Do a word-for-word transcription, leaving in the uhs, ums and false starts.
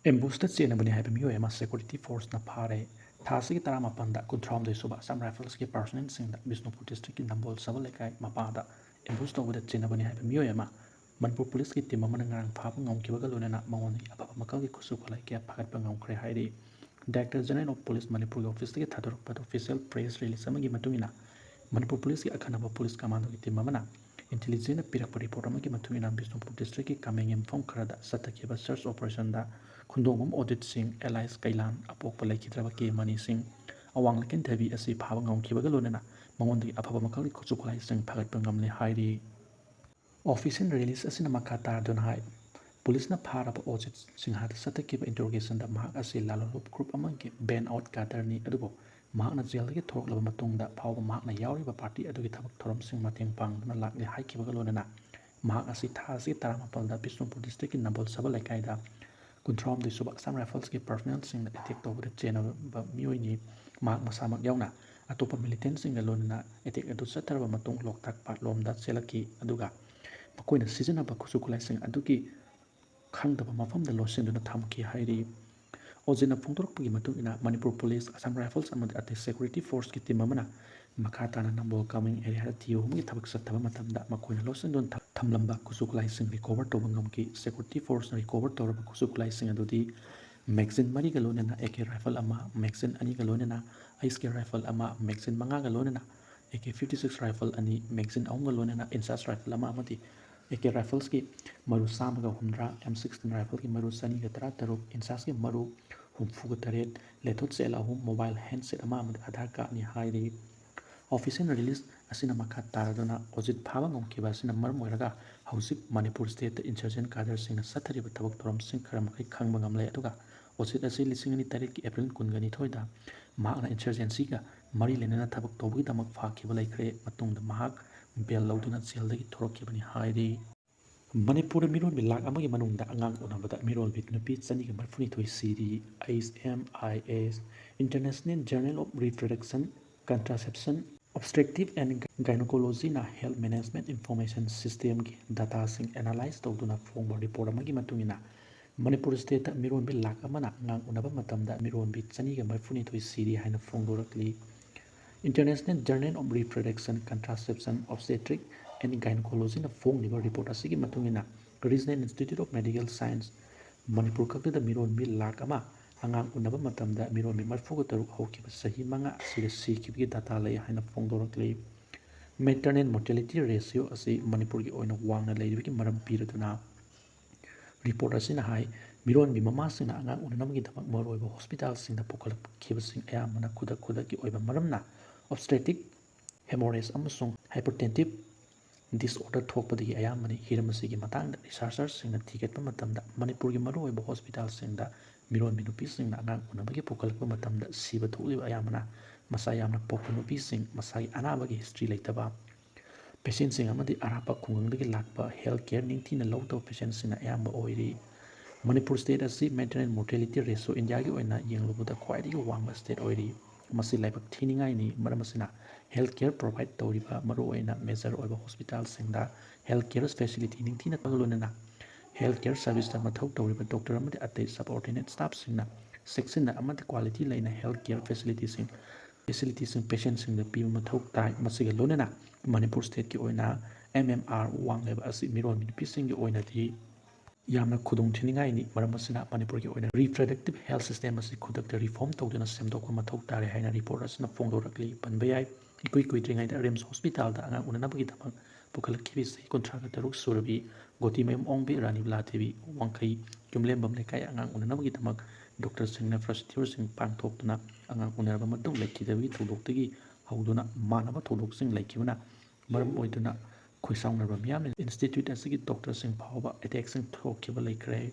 ꯑꯦꯝꯕꯨꯁꯇ ꯆꯦꯟꯅꯕꯅꯤ ꯍꯥꯏꯕ ꯃꯤꯑꯣꯏ ꯑꯃ ꯁꯦꯀ꯭ꯌꯨꯔꯤꯇꯤ ꯐꯣꯔꯁꯅ ꯐꯥꯔꯦ꯫ ꯊꯥ ꯑꯁꯤꯒꯤ ꯇꯔꯥꯃꯥꯄꯟꯗ ꯀꯨꯟꯊ꯭ꯔꯥꯍꯨꯝꯗꯣꯏ ꯁꯨꯕ ꯑꯁꯥꯝ ꯔꯥꯏꯐꯜꯁꯀꯤ ꯄꯥꯔꯁꯣꯅꯦꯜꯁꯤꯡꯗ ꯕꯤꯁꯅꯨꯄꯨꯔ ꯗꯤꯁꯇ꯭ꯔꯤꯛꯀꯤ ꯅꯝꯕꯣꯜ ꯁꯕꯜ ꯂꯩꯀꯥꯏ ꯃꯄꯥꯗ ꯑꯦꯝꯕꯨꯁ ꯇꯧꯕꯗ ꯆꯦꯟꯅꯕꯅꯤ ꯍꯥꯏꯕ ꯃꯤꯑꯣꯏ ꯑꯃ ꯃꯅꯤꯄꯨꯔ ꯄꯨꯂꯤꯁꯀꯤ ꯇꯤꯝ ꯑꯃꯅ ꯉꯔꯥꯡ ꯐꯥꯕ ꯉꯝꯈꯤꯕꯒ ꯂꯣꯏꯅꯅ ꯃꯉꯣꯟꯗꯒꯤ ꯑꯐꯕ ꯃꯈꯜꯒꯤ ꯈꯨꯠꯁꯨ ꯈꯨꯠꯂꯥꯏ ꯀꯌꯥ ꯐꯥꯒꯠꯄ ꯉꯝꯈ꯭ꯔꯦ ꯍꯥꯏꯔꯤ꯫ ꯗꯥꯏꯔꯦꯛꯇꯔ ꯖꯦꯅꯔꯦꯜ ꯑꯣꯐ ꯄꯨꯂꯤꯁ ꯃꯅꯤꯄꯨꯔꯒꯤ ꯑꯣꯐꯤꯁꯇꯒꯤ ꯊꯥꯗꯣꯔꯛꯄ ꯑꯣꯐꯤꯁꯤꯌꯦꯜ ꯄ꯭ꯔꯦꯁ ꯔꯤꯂꯤꯖ ꯑꯃꯒꯤ ꯃꯇꯨꯡ ꯏꯟꯅ, ꯃꯅꯤꯄꯨꯔ ꯄꯨꯂꯤꯁꯀꯤ ꯑꯈꯟꯅꯕ ꯄꯨꯂꯤꯁ ꯀꯃꯥꯟꯗꯣꯒꯤ ꯇꯤꯝ ꯑꯃꯅ ꯏꯟꯇꯦꯂꯤꯖꯦꯟꯁꯅ ꯄꯤꯔꯛꯄ ꯔꯤꯄꯣꯔꯠ ꯑꯃꯒꯤ ꯃꯇꯨꯡ ꯏꯟꯅ, ꯕꯤꯁꯅꯨꯄꯨꯔ ꯗꯤꯁꯇ꯭ꯔꯤꯛꯀꯤ ꯀꯥꯃꯦꯡꯒꯤ ꯃꯐꯝ ꯈꯔꯗ ꯆꯠꯊꯈꯤꯕ ꯁꯔꯆ ꯑꯣꯄꯔꯦꯁꯟꯗ ꯈꯨꯟꯗꯣꯡꯕꯝ ꯑꯣꯖꯤꯠ ꯁꯤꯡ, ꯑꯦꯂꯥꯏꯁ ꯀꯩꯂꯥꯟ, ꯑꯄꯣꯛꯄ ꯂꯩꯈꯤꯗ꯭ꯔꯕ ꯀꯦ ꯃꯅꯤ ꯁꯤꯡ, ꯑꯋꯥꯡ ꯂꯩꯀꯦꯟꯊꯕꯤ ꯑꯁꯤ ꯐꯥꯕ ꯉꯝꯈꯤꯕꯒ ꯂꯣꯏꯅꯅ ꯃꯉꯣꯟꯗꯒꯤ ꯑꯐꯕ ꯃꯈꯜꯒꯤ ꯈꯨꯠꯁꯨ ꯈꯨꯠꯂꯥꯏꯁꯤꯡ ꯐꯥꯒꯠꯄ ꯉꯝꯂꯦ ꯍꯥꯏꯔꯤ꯫ ꯑꯣꯐꯤꯁꯤꯌꯦꯜ ꯔꯤꯂꯤꯖ ꯑꯁꯤꯅ ꯃꯈꯥ ꯇꯥꯗꯨꯅ ꯍꯥꯏ, ꯄꯨꯂꯤꯁꯅ ꯐꯥꯔꯕ ꯑꯣꯖꯤꯠ ꯁꯤꯡꯍꯥꯗ ꯆꯠꯊꯈꯤꯕ ꯏꯟꯇꯔꯣꯒꯦꯁꯟꯗ ꯃꯍꯥꯛ ꯑꯁꯤ ꯂꯥꯂꯣꯂꯨꯞ ꯒ꯭ꯔꯨꯞ ꯑꯃꯒꯤ ꯕꯦꯟ ꯑꯥꯎꯠ ꯀꯥꯗꯔꯅꯤ, ꯑꯗꯨꯕꯨ ꯃꯍꯥꯛꯅ ꯖꯦꯜꯗꯒꯤ ꯊꯣꯔꯛꯂꯕ ꯃꯇꯨꯡꯗ ꯐꯥꯎꯕ ꯃꯍꯥꯛꯅ ꯌꯥꯎꯔꯤꯕ ꯄꯥꯔꯇꯤ ꯑꯗꯨꯒꯤ ꯊꯕꯛ ꯊꯧꯔꯝꯁꯤꯡ ꯃꯇꯦꯡ ꯄꯥꯡꯗꯨꯅ ꯂꯥꯛꯂꯦ ꯍꯥꯏꯈꯤꯕꯒ ꯂꯣꯏꯅꯅ, ꯃꯍꯥꯛ ꯑꯁꯤ ꯊꯥ ꯑꯁꯤꯒꯤ ꯇꯔꯥꯃꯥꯄꯜꯗ ꯕꯤꯁꯅꯨꯄꯨꯔ ꯗꯤꯁꯇ꯭ꯔꯤꯛꯀꯤ ꯅꯝꯕꯣꯜ ꯁꯕꯜ ꯂꯩꯀꯥꯏꯗ ꯀꯨꯟꯊ꯭ꯔꯥꯍꯨꯝꯗꯣꯏ ꯁꯨꯕ ꯑꯁꯥꯝ ꯔꯥꯏꯐꯜꯁꯀꯤ ꯄꯥꯔꯁꯣꯅꯦꯜꯁꯤꯡꯅ ꯑꯦꯇꯦꯛ ꯇꯧꯕꯗ ꯆꯦꯟꯅꯕ ꯃꯤꯑꯣꯏꯅꯤ꯫ ꯃꯍꯥꯛ ꯃꯁꯥꯃꯛ ꯌꯥꯎꯅ ꯑꯇꯣꯞꯄ ꯃꯤꯂꯤꯇꯦꯟꯁꯤꯡꯒ ꯂꯣꯏꯅꯅ ꯑꯦꯇꯦꯛ ꯑꯗꯨ ꯆꯠꯊꯔꯕ ꯃꯇꯨꯡ ꯂꯣꯛꯇꯥꯛ ꯄꯥꯠꯂꯣꯝꯗ ꯆꯦꯜꯂꯛꯈꯤ, ꯑꯗꯨꯒ ꯃꯈꯣꯏꯅ ꯁꯤꯖꯤꯟꯅꯕ ꯈꯨꯠꯁꯨ ꯈꯨꯠꯂꯥꯏꯁꯤꯡ ꯑꯗꯨꯒꯤ ꯈꯪꯗꯕ ꯃꯐꯝꯗ ꯂꯣꯠꯁꯤꯟꯗꯨꯅ ꯊꯝꯈꯤ ꯍꯥꯏꯔꯤ꯫ ꯑꯣꯖꯤꯠꯅ ꯐꯣꯡꯗꯣꯔꯛꯄꯒꯤ ꯃꯇꯨꯡ ꯏꯟꯅ, ꯃꯅꯤꯄꯨꯔ ꯄꯨꯂꯤꯁ, ꯑꯁꯥꯝ ꯔꯥꯏꯐꯜꯁ ꯑꯃꯗꯤ ꯑꯇꯩ ꯁꯦꯀ꯭ꯌꯨꯔꯤꯇꯤ ꯐꯣꯔꯁꯀꯤ ꯇꯤꯝ ꯑꯃꯅ ꯃꯈꯥ ꯇꯥꯅ ꯅꯝꯕꯣꯜ ꯀꯥꯃꯦꯡ ꯑꯦꯔꯤꯌꯥꯗ ꯊꯤꯕ ꯍꯨꯝꯕꯒꯤ ꯊꯕꯛ ꯆꯠꯊꯕ ꯃꯇꯝꯗ ꯃꯈꯣꯏꯅ ꯂꯣꯠꯁꯤꯟꯗꯨꯅ ꯊꯝ-, ꯊꯝꯂꯝꯕ ꯈꯨꯠꯁꯨ ꯈꯨꯠꯂꯥꯏꯁꯤꯡ ꯔꯤꯀꯣꯚꯔ ꯇꯧꯕ ꯉꯝꯈꯤ꯫ ꯁꯦꯀ꯭ꯌꯨꯔꯤꯇꯤ ꯐꯣꯔꯁꯅ ꯔꯤꯀꯣꯚꯔ ꯇꯧꯔꯕ ꯈꯨꯠꯁꯨ ꯈꯨꯠꯂꯥꯏꯁꯤꯡ ꯑꯗꯨꯗꯤ ꯃꯦꯒꯖꯤꯟ ꯃꯔꯤꯒ ꯂꯣꯏꯅꯅ ꯑꯦ ꯀꯦ ꯔꯥꯏꯐꯜ ꯑꯃ, ꯃꯦꯒꯖꯤꯟ ꯑꯅꯤꯒ ꯂꯣꯏꯅꯅ ꯑꯩꯆ ꯀꯦ ꯔꯥꯏꯐꯜ ꯑꯃ, ꯃꯦꯒꯖꯤꯟ ꯃꯉꯥꯒ ꯂꯣꯏꯅꯅ A K fifty six rifle ꯑꯅꯤ, ꯃꯦꯒꯖꯤꯟ ꯑꯍꯨꯝꯒ ꯂꯣꯏꯅꯅ ꯏꯟꯆꯥꯔꯖ ꯔꯥꯏꯐꯜ ꯑꯃ ꯑꯃꯗꯤ ꯑꯦ ꯀꯦ ꯔꯥꯏꯐꯜꯁꯀꯤ ꯃꯔꯨ ꯆꯥꯝꯃꯒ ꯍꯨꯝꯗ꯭ꯔꯥ, ꯑꯦꯝ ꯁꯤꯛꯁꯇꯤꯟ ꯔꯥꯏꯐꯜꯒꯤ ꯃꯔꯨ ꯆꯅꯤꯒ ꯇꯔꯥꯇꯔꯨꯛ, ꯏꯟꯆꯥꯔꯖꯀꯤ ꯃꯔꯨ ꯍꯨꯝꯐꯨꯒ ꯇꯔꯦꯠ, ꯂꯦꯊꯣꯠ ꯁꯦꯜ ꯑꯍꯨꯝ, ꯃꯣꯕꯥꯏꯜ ꯍꯦꯟꯁꯦꯠ ꯑꯃ ꯑꯃꯗꯤ ꯑꯙꯥꯔ ꯀꯥꯔꯗꯅꯤ ꯍꯥꯏꯔꯤ꯫ ꯑꯣꯐꯤꯁꯤꯌꯦꯜ ꯔꯤꯂꯤꯖ ꯑꯁꯤꯅ ꯃꯈꯥ ꯇꯥꯔꯗꯨꯅ ꯑꯣꯖꯤꯠ ꯐꯥꯕ ꯉꯝꯈꯤꯕ ꯑꯁꯤꯅ ꯃꯔꯝ ꯑꯣꯏꯔꯒ ꯍꯧꯖꯤꯛ ꯃꯅꯤꯄꯨꯔ ꯁ꯭ꯇꯦꯠꯇ ꯏꯟꯁꯔꯖꯦꯟ ꯀꯥꯗꯔꯁꯤꯡꯅ ꯆꯠꯊꯔꯤꯕ ꯊꯕꯛ ꯊꯧꯔꯝꯁꯤꯡ ꯈꯔ ꯃꯈꯩ ꯈꯪꯕ ꯉꯝꯂꯦ꯫ ꯑꯗꯨꯒ ꯑꯣꯖꯤꯠ ꯑꯁꯤ ꯂꯤꯁꯤꯡ ꯑꯅꯤ ꯇꯔꯦꯠꯀꯤ ꯑꯦꯄ꯭ꯔꯤꯜ ꯀꯨꯟꯒ ꯅꯤꯊꯣꯏꯗ ꯃꯍꯥꯛꯅ ꯏꯟꯁꯔꯖꯦꯟꯁꯤꯒ ꯃꯔꯤ ꯂꯩꯅꯅ ꯊꯕꯛ ꯇꯧꯕꯒꯤꯗꯃꯛ ꯐꯥꯈꯤꯕ ꯂꯩꯈ꯭ꯔꯦ꯫ ꯃꯇꯨꯡꯗ ꯃꯍꯥꯛ ꯕꯦꯜ ꯂꯧꯗꯨꯅ ꯖꯦꯜꯗꯒꯤ ꯊꯣꯔꯛꯈꯤꯕꯅꯤ ꯍꯥꯏꯔꯤ꯫ ꯃꯅꯤꯄꯨꯔꯗ ꯃꯤꯔꯣꯟꯕꯤ ꯂꯥꯈ ꯑꯃꯒꯤ ꯃꯅꯨꯡꯗ ꯑꯉꯥꯡ ꯎꯅꯕꯗ ꯃꯤꯔꯣꯜꯕꯤ ꯅꯨꯄꯤ ꯆꯅꯤꯒ ꯃꯔꯤꯐꯨꯅꯤꯊꯣꯏ ꯁꯤꯔꯤ꯫ H M I S, International Journal of Reproduction, Contraception, Obstetrics and Gynecologyꯅ Health Management Information Systemꯒꯤ dataꯁꯤꯡ analyse ꯇꯧꯗꯨꯅ ꯐꯣꯡꯕ report ꯑꯃꯒꯤ ꯃꯇꯨꯡ ꯏꯟꯅ, ꯃꯅꯤꯄꯨꯔ stateꯇ ꯃꯤꯔꯣꯟꯕꯤ ꯂꯥꯈ ꯑꯃꯅ ꯑꯉꯥꯡ ꯎꯅꯕ ꯃꯇꯝꯗ ꯃꯤꯔꯣꯟꯕꯤ ꯆꯅꯤꯒ ꯃꯔꯤꯐꯨꯅꯤꯊꯣꯏ ꯁꯤꯔꯤ ꯍꯥꯏꯅ ꯐꯣꯡꯗꯣꯔꯛꯂꯤ꯫ International Journal of Reproduction, Contraception, Obstetric and Gynecologyꯅ ꯐꯣꯡꯂꯤꯕ report ꯑꯁꯤꯒꯤ ꯃꯇꯨꯡ ꯏꯟꯅ, Regional Institute of Medical Science Manipur ꯈꯛꯇꯗ ꯃꯤꯔꯣꯟꯕꯤ ꯂꯥꯈ ꯑꯃ ꯑꯉꯥꯡ ꯎꯅꯕ ꯃꯇꯝꯗ ꯃꯤꯔꯣꯟꯕꯤ ꯃꯔꯤꯐꯨꯒ ꯇꯔꯨꯛ ꯍꯧꯈꯤꯕ ꯆꯍꯤ ꯃꯉꯥ ꯑꯁꯤꯗ ꯁꯤꯈꯤꯕꯒꯤ data ꯂꯩ ꯍꯥꯏꯅ ꯐꯣꯡꯗꯣꯔꯛꯂꯤ꯫ Maternal mortality ratio ꯑꯁꯤ ꯃꯅꯤꯄꯨꯔꯒꯤ ꯑꯣꯏꯅ ꯋꯥꯡꯅ ꯂꯩꯔꯤꯕꯒꯤ ꯃꯔꯝ ꯄꯤꯔꯗꯨꯅ, report ꯑꯁꯤꯅ ꯍꯥꯏ, ꯃꯤꯔꯣꯟꯕꯤ ꯃꯃꯥꯁꯤꯡꯅ ꯑꯉꯥꯡ ꯎꯅꯅꯕꯒꯤꯗꯃꯛ ꯃꯔꯨꯑꯣꯏꯕ hospitalꯁꯤꯡꯗ ꯄꯨꯈꯠꯂꯛꯈꯤꯕꯁꯤꯡ ꯑꯌꯥꯝꯕꯅ ꯈꯨꯗꯛ ꯈꯨꯗꯛꯀꯤ ꯑꯣꯏꯕ ꯃꯔꯝꯅ obstetric, hemorrhage ꯑꯃꯁꯨꯡ hypertensive disorder ꯊꯣꯛꯄꯗꯒꯤ ꯑꯌꯥꯝꯕꯅꯤ꯫ ꯍꯤꯔꯝ ꯑꯁꯤꯒꯤ ꯃꯇꯥꯡꯗ researcherꯁꯤꯡꯅ ꯊꯤꯒꯠꯄ ꯃꯇꯝꯗ, ꯃꯅꯤꯄꯨꯔꯒꯤ ꯃꯔꯨꯑꯣꯏꯕ hospitalꯁꯤꯡꯗ ꯃꯤꯔꯣꯟꯕꯤ ꯅꯨꯄꯤꯁꯤꯡꯅ ꯑꯉꯥꯡ ꯎꯅꯕꯒꯤ ꯄꯨꯈꯠꯂꯛꯄ ꯃꯇꯝꯗ ꯁꯤꯕ ꯊꯣꯛꯂꯤꯕ ꯑꯌꯥꯝꯕꯅ ꯃꯆꯥ ꯌꯥꯝꯅ ꯄꯣꯛꯄ ꯅꯨꯄꯤꯁꯤꯡ, ꯃꯁꯥꯒꯤ ꯑꯅꯥꯕꯒꯤ history ꯂꯩꯇꯕ patientꯁꯤꯡ ꯑꯃꯗꯤ ꯑꯔꯥꯞꯄ ꯈꯨꯡꯒꯪꯗꯒꯤ ꯂꯥꯛꯄ health care ꯅꯤꯡꯊꯤꯅ ꯂꯧꯗꯕ patientꯁꯤꯡꯅ ꯑꯌꯥꯝꯕ ꯑꯣꯏꯔꯤ꯫ ꯃꯅꯤꯄꯨꯔ state ꯑꯁꯤ maternal mortality ratio Indiaꯒꯤ ꯑꯣꯏꯅ ꯌꯦꯡꯂꯨꯕꯗ ꯈ꯭ꯋꯥꯏꯗꯒꯤ ꯋꯥꯡꯕ state ꯑꯣꯏꯔꯤ꯫ ꯃꯁꯤ ꯂꯥꯏꯕꯛ ꯊꯤꯅꯤꯡꯉꯥꯏꯅꯤ, ꯃꯔꯝ ꯑꯁꯤꯅ health care provide ꯇꯧꯔꯤꯕ ꯃꯔꯨꯑꯣꯏꯅ major ꯑꯣꯏꯕ hospitalꯁꯤꯡꯗ health care facility ꯅꯤꯡꯊꯤꯅ ꯇꯧꯕꯒ ꯂꯣꯏꯅꯅ health care serviceꯇ ꯃꯊꯧ ꯇꯧꯔꯤꯕ doctor ꯑꯃꯗꯤ ꯑꯇꯩ subordinate staffꯁꯤꯡꯅ ꯆꯦꯛꯁꯤꯟꯅ ꯑꯃꯗꯤ quality ꯂꯩꯅ health care facilityꯁꯤꯡ facilityꯁꯤꯡ patientꯁꯤꯡꯗ ꯄꯤꯕ ꯃꯊꯧ ꯇꯥꯏ꯫ ꯃꯁꯤꯒ ꯂꯣꯏꯅꯅ ꯃꯅꯤꯄꯨꯔ stateꯀꯤ ꯑꯣꯏꯅ M M R ꯋꯥꯡꯂꯦꯕ ꯑꯁꯤ ꯃꯤꯔꯣꯟꯕꯤ ꯅꯨꯄꯤꯁꯤꯡꯒꯤ ꯑꯣꯏꯅꯗꯤ ꯌꯥꯝꯅ ꯈꯨꯗꯣꯡ ꯊꯤꯅꯤꯡꯉꯥꯏꯅꯤ꯫ ꯃꯔꯝ ꯑꯁꯤꯅ ꯃꯅꯤꯄꯨꯔꯒꯤ ꯑꯣꯏꯅ reproductive health system ꯑꯁꯤ ꯈꯨꯗꯛꯇ reform ꯇꯧꯗꯨꯅ ꯁꯦꯝꯗꯣꯛꯄ ꯃꯊꯧ ꯇꯥꯔꯦ ꯍꯥꯏꯅ report ꯑꯁꯤꯅ ꯐꯣꯡꯗꯣꯔꯛꯂꯤ꯫ ꯄꯟꯕ ꯌꯥꯏ, ꯏꯀꯨꯏ ꯀꯨꯏꯗ꯭ꯔꯤꯉꯩꯗ RIMS hospitalꯗ ꯑꯉꯥꯡ ꯎꯅꯅꯕꯒꯤꯗꯃꯛ ꯄꯨꯈꯠꯂꯛꯈꯤꯕꯁꯤ ꯀꯨꯟꯊ꯭ꯔꯥꯒ ꯇꯔꯨꯛ ꯁꯨꯔꯕꯤ ꯒꯣꯇꯤꯃꯌꯨꯝ ꯑꯣꯡꯕꯤ ꯔꯥꯅꯤꯕꯂꯥ ꯗꯦꯕꯤ, ꯋꯥꯡꯈꯩ, ꯌꯨꯝꯂꯦꯝꯕꯝ ꯂꯩꯀꯥꯏ ꯑꯉꯥꯡ ꯎꯅꯅꯕꯒꯤꯗꯃꯛ doctorꯁꯤꯡꯅ procedureꯁꯤꯡ ꯄꯥꯡꯊꯣꯛꯇꯨꯅ ꯑꯉꯥꯡ ꯎꯅꯔꯕ ꯃꯇꯨꯡ ꯂꯩꯈꯤꯗꯕꯒꯤ ꯊꯧꯗꯣꯛꯇꯒꯤ ꯍꯧꯗꯨꯅ ꯃꯥꯟꯅꯕ ꯊꯧꯗꯣꯛꯁꯤꯡ ꯂꯩꯈꯤꯕꯅ ꯃꯔꯝ ꯑꯣꯏꯗꯨꯅ ꯈꯣꯏꯁꯥꯎꯅꯔꯕ ꯃꯤꯌꯥꯝꯅ institute ꯑꯁꯤꯒꯤ doctorꯁꯤꯡ ꯐꯥꯎꯕ attackꯁꯤꯡ ꯊꯣꯛꯈꯤꯕ ꯂꯩꯈ꯭ꯔꯦ꯫